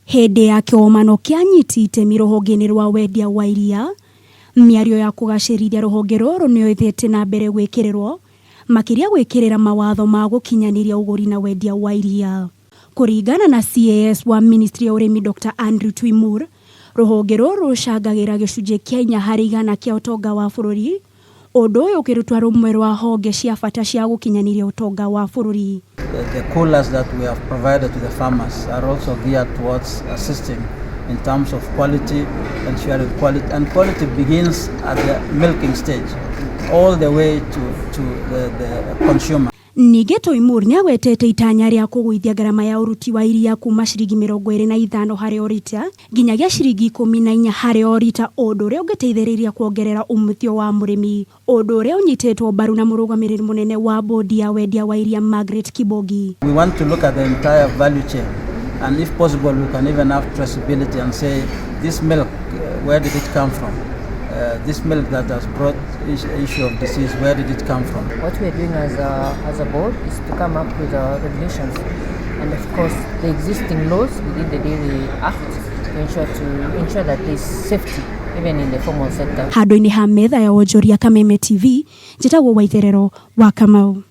Hĩndĩ ya kĩgomano kĩa anyiti itemi rũhonge-inĩ rwa wendia wa iria, mĩario ya kũgacĩrithia rũhonge rũrũ nĩyo ĩthiĩte na mbere gwĩkĩrĩrwo, makĩria gwĩkĩrĩra mawatho ma gũkinyanĩria ũgũri na wendia wa iria. Kũringana na CAS wa ministry ya ũrĩmi Dr Andrew Tuimur, rũhonge rũrũ rũcangagĩra gĩcunjĩ kĩa 4% kĩa ũtonga wa bũrũri, ũndũ ũyũ ũkĩrutwa rũmwe rwa honge cia bata cia gũkinyanĩria ũtonga wa bũrũri. The coolers that we have provided to the farmers are also geared towards assisting in terms of quality, ensuring quality, and quality begins at the milking stage all the way to the consumer. Ningĩ Toimur nĩagwetete itanya rĩa kũgũithia ngarama ya ũruti wa iria kuma ciringi 25 harĩ o rita nginyagia ciringi 14 harĩ o rita, ũndũ ũrĩa ũngĩteithĩrĩria kuongerera umithio wa mũrĩmi, ũndũ ũrĩa ũnyitĩtwo mbaru na mũrũgamĩrĩri mũnene wa bodi ya wendia wa iria Margaret Kibogi. We want to look at the entire value chain, and if possible we can even have traceability and say this milk, where did it come from? This milk that has brought issue of disease, where did it come from? What we are doing as a board is to come up with regulations and of course the existing laws within the Dairy Act to ensure that there is safety even in the formal sector. Handũ-inĩ ha metha ya wonjoria Kameme TV, njĩtagwo Waitherero wa Kamau.